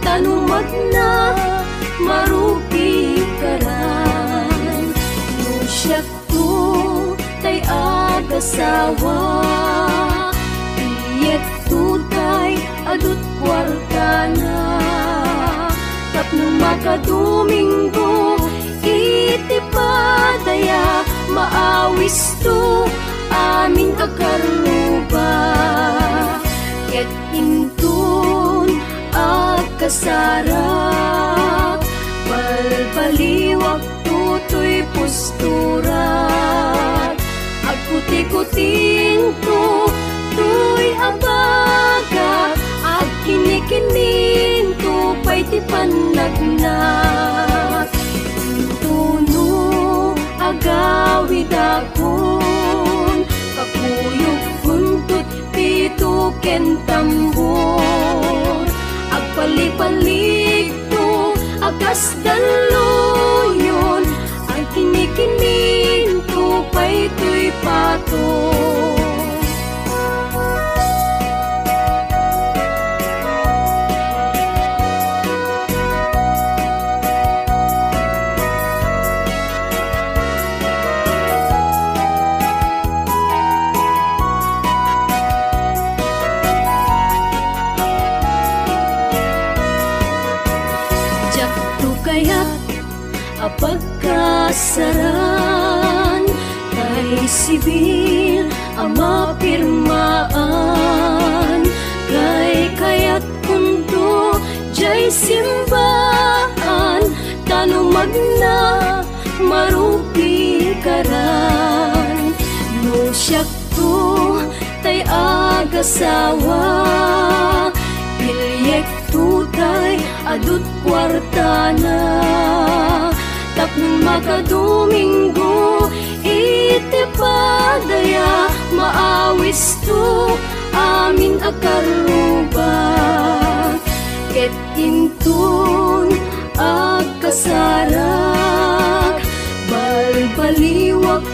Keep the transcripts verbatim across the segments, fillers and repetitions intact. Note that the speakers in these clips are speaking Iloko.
Ano magna, marupikaran. No siakto tay agasawa, iyekto tay adut kuartana. Tapno makadomingo iti padaya, maawisto amin a karruba. Ket inton agkasarak, balbaliwak toy posturak. Agkutikutingto toy abagak, agkinikiniento pay ti pannagnak. Intono agawidakon, kakuyogkonto pito ken tambor. Agpalipaligto a kas dalluyon, agkinikiniento pay toy pato. Diakto kayat a pagkasaran, tay sibil a mapirmaan, kay kayatkonto jay simbaan, ta no magna, marupikaran. No siakto tay agasawa, iliekto tay adut kuartana. Tapno makadomingo iti padaya, maawisto amin a karruba. Ket inton agkasarak, balbaliwak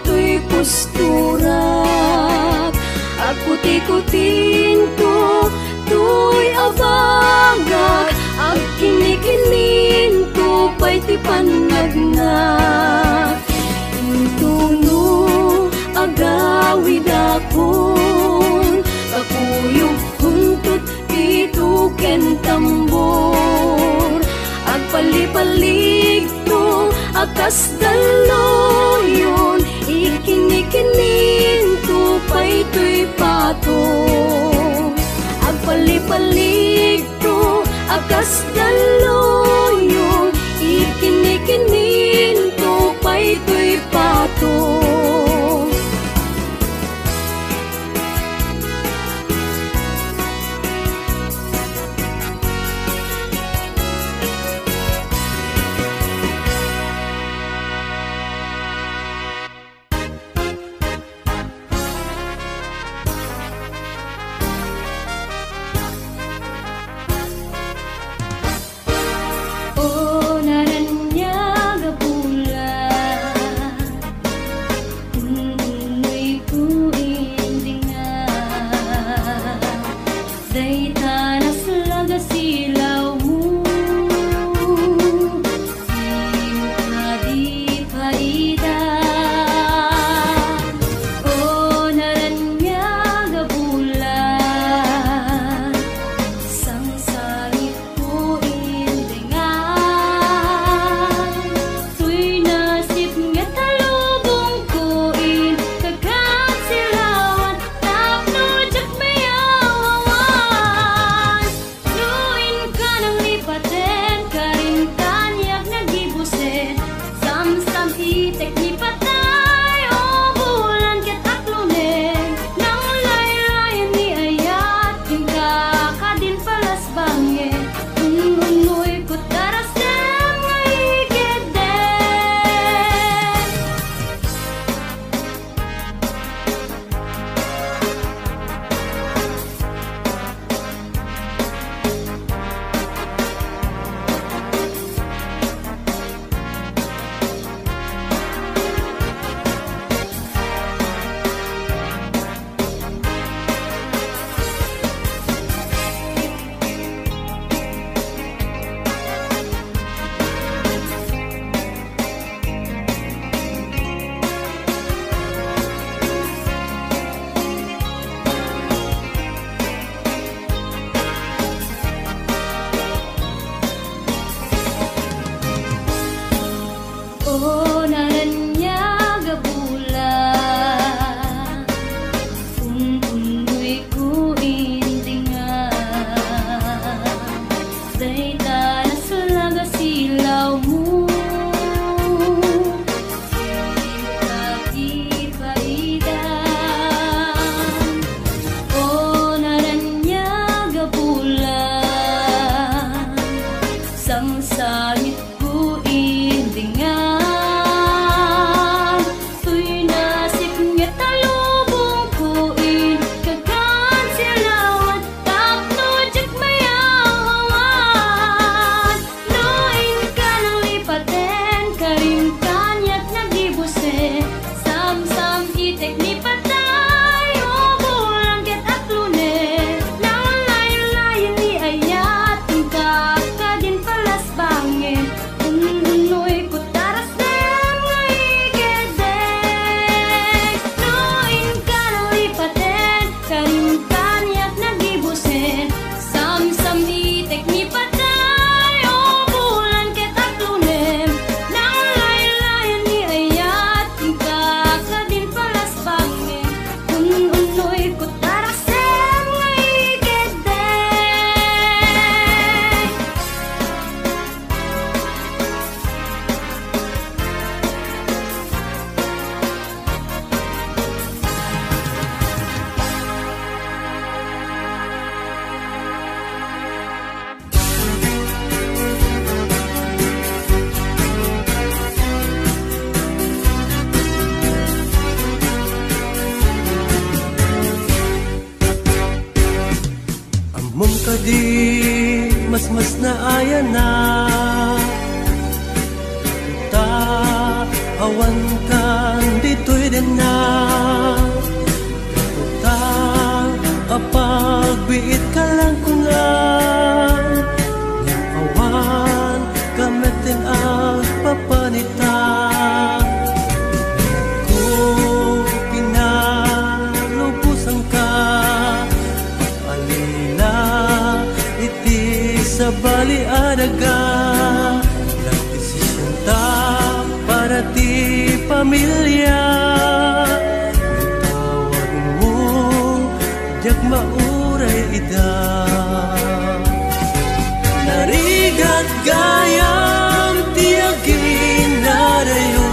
toy posturak. Agkutikutingto toy abagak, agkinikiniento pay ti pannagnak. Intono agawidakon, kakuyogkonto pito ken tambor. Agpalipaligto a kas dalluyon, ikinikiniento pay toy pato. Agpalipaligto a kas dalluyon, ikinikiniento pay toy pato. O naraniag a bulan, un-unoyko indingan. Dayta naslag a silawmo, dika ti paidan. O naraniag a bulan, samsangit ko indingan. Toy nasipnget a lubong ko in kakan silawan tapno diak mayaw-awan. No inka nanglipaten, karim kaniak nagibusen. Samsam itek ni patay, o bulan ket aklonen. Nanglaylayen ni ayat, inka kadin palasbangen. Unnoy kutarasem nga igedek. No inka nanglipaten, karim kaniak nagibusen. Samsam itek ni patay, o bulan ket aklonem. Nanglaylayen ni ayat, inka kadin palasbangen. Un-unoy kutarasem nga igedek. Ammom kadi, masmasnaayanna, ta awankan ditoy denna. Ta apagbiitka laeng kuna, ngem awanka met ti agpapanit ta. Ko pinalubosanka, alila iti sabali a daga. Nagdesisionta para ti pamilia. Tawagmo, diak mauray ida. Narigat gayam ti aginadayo,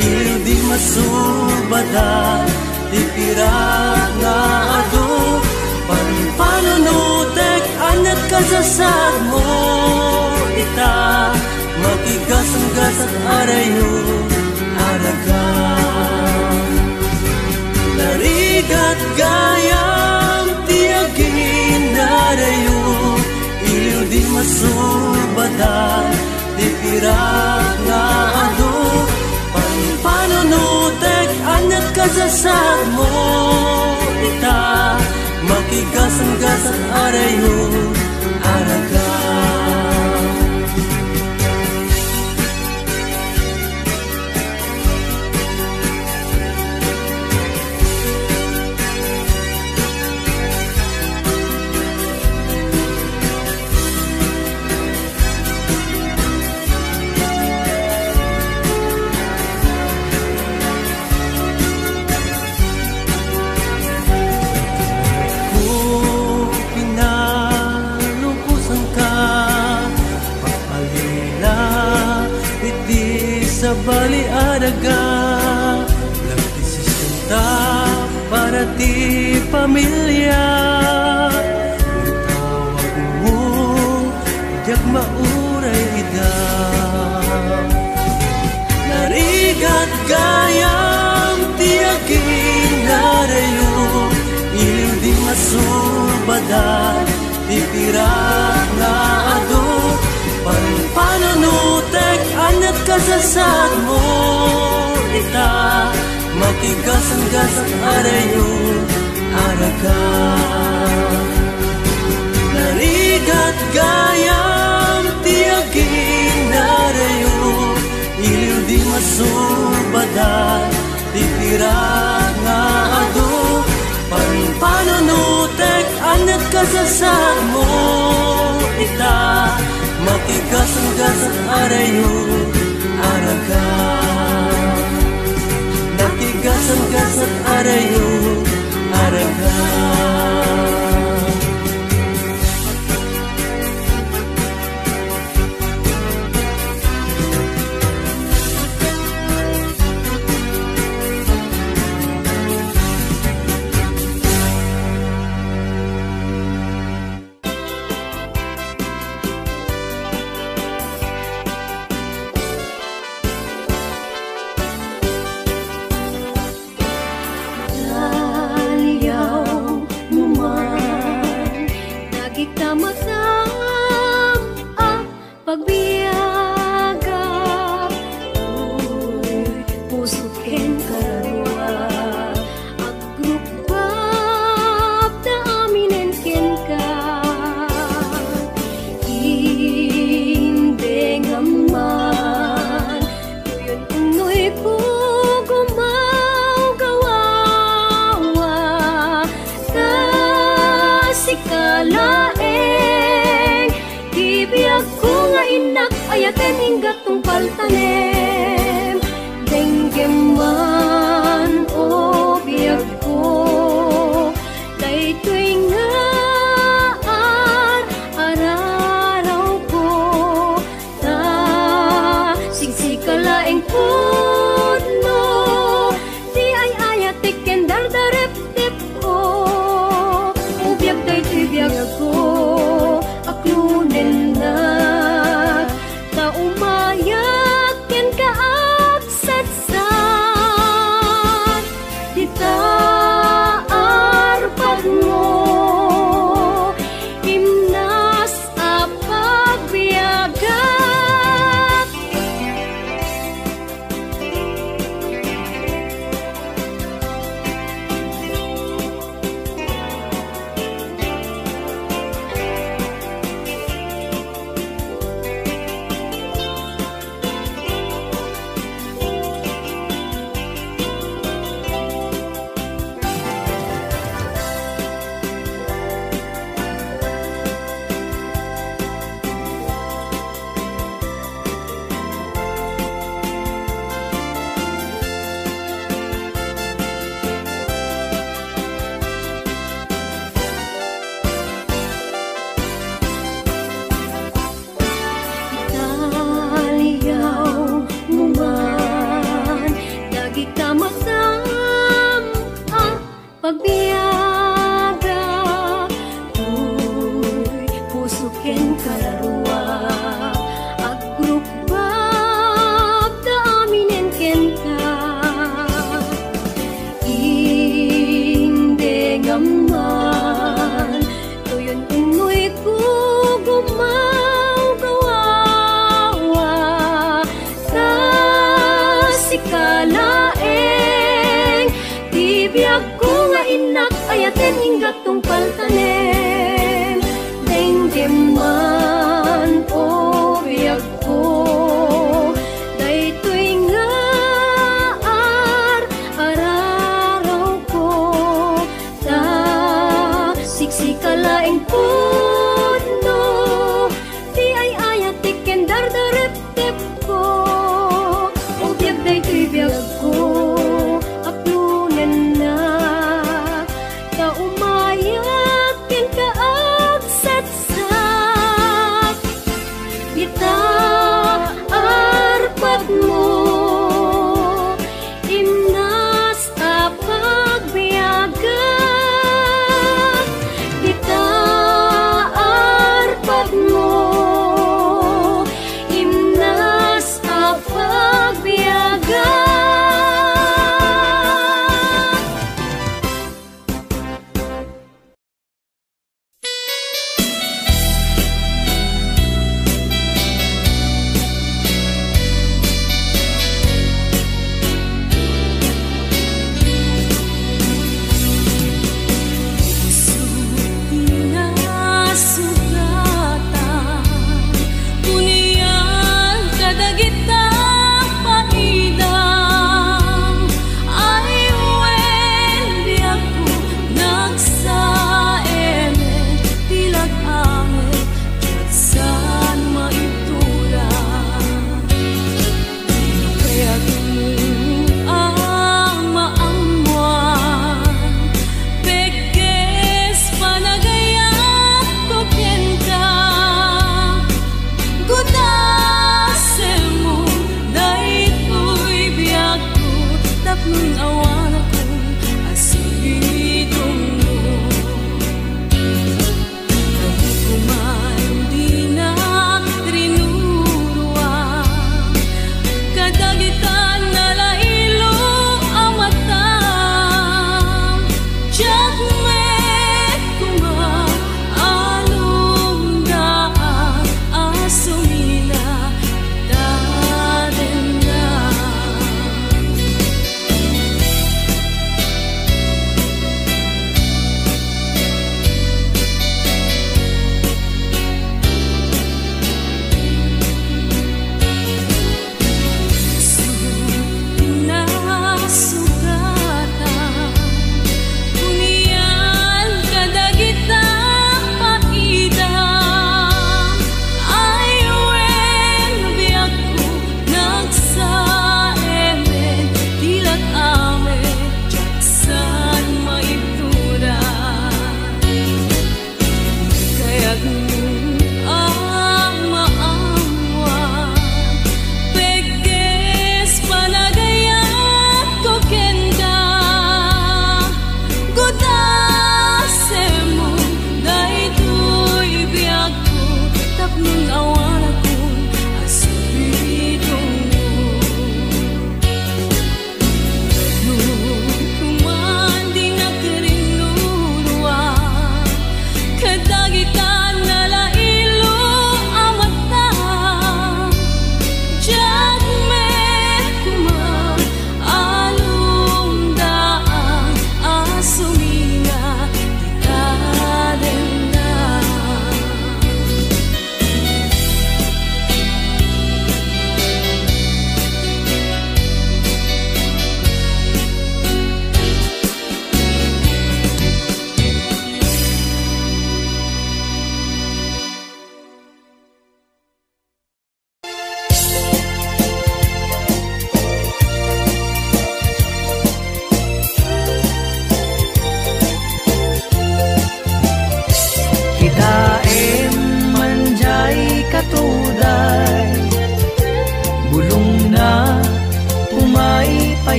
iliw di masubadan ti pirak nga adu. Panpanunotek, aniat kasasarmo ita, makigasanggasat a dayo a daga. Narigat gayam ti aginadayo, iliw di masubadan ti pirak nga adu. Panpanunotek, aniat kasasarmo ita, makigasanggasat a dayo a daga. Ko pinalubosanka, alila iti sabali a daga. Nagdesisionta para ti pamilia. Tawagmo, diak mauray ida. Narigat gayam ti aginadayo, iliw di masubadan ti pirak nga adu. Panpanunotek, aniat kasasarmo ita, makigasanggasat a dayo a daga. Narigat gayam ti aginadayo, iliw di masubadan ti pirak nga adu. Panpanunotek, aniat kasasarmo ita, makigasanggasat a dayo a daga. Gasat arayo, araka. Daliaw mo man dagita masam a pagbiagak, uy, puso ken kararua, agrukbab ta aminen kenka. Indengam man, tuyon unnoy ko gumawgawa, ta sika laeng ti biagko nga innak ayaten, ingga't tungpal tanem. Denggem man, o biagko, daytoy nga ar-ararawko, ta siksika laeng pudno ti ay-ayatek ken dardareptepko. O biag, daytoy biagko, aklonennak, ta umayak kenka agsadsad. Dita arpadmo, imnas a pagbiagak. Italiaw mo man dagita masam a pagbiaga, uy, puso ken kararua, agrukbab ta aminen kenka. Indengam man, tuyon unnoy ko gumawgawa, ta sika laeng ti biagko nga innak ayaten, ingga't tungpal tanem. Denggem man, o biagko, daytoy nga ar-ararawko, ta siksika laeng pudno ti ay-ayatek ken dardareptepko. O biag, daytoy biagko, aklonennak, ta umayak kenka agsadsad.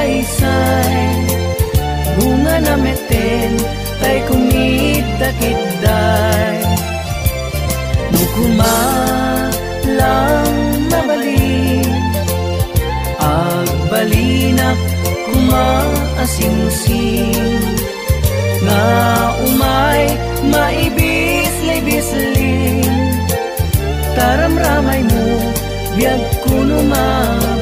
Aysay, bungana metten, tay kumidda-kidday. No kuma lang mabalin, agbalinak kuma a singsing. Nga umay maibislibisling, taramramaymo, biag kuno ma-